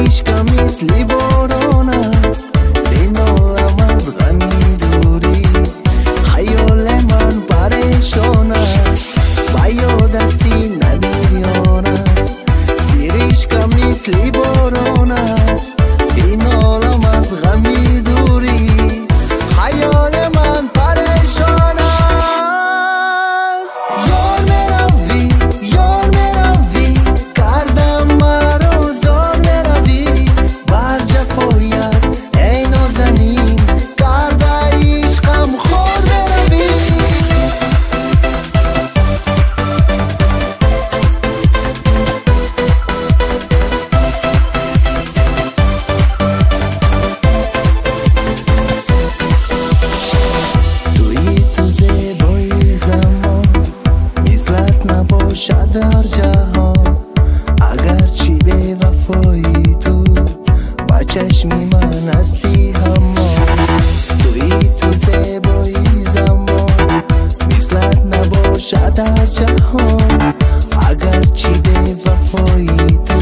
Сиришка мисли борон аст, бинолам аз ғами дурӣ. Хаёли ман парешон аст, ба ёдат сина бирён аст. Сиришка мисли борон аст, бинолам аз ғами дурӣ. Хаёли ман парешон аст. Ёр меравӣ, ёр меравӣ, кардам маро зор меравӣ. Бар ҷафоят эй нозанин, карда ишқам хор меравӣ. Туи ту зебои замон, мислат набошад дар ҷаҳон. Агарчи бевафои ту ба чашми ман ҳасти ҳамон. Туи ту зебои замон, мислат набошад дар ҷаҳон. Агарчи бевафои ту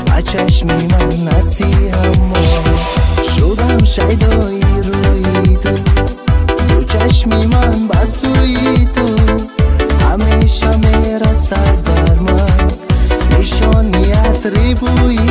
ба чашми ман ҳасти ҳамон. Шудам шайдои рӯи ту, ду чашми ман ба сӯи ту. Ҳамеша мерасад бар ман нишони атри бӯи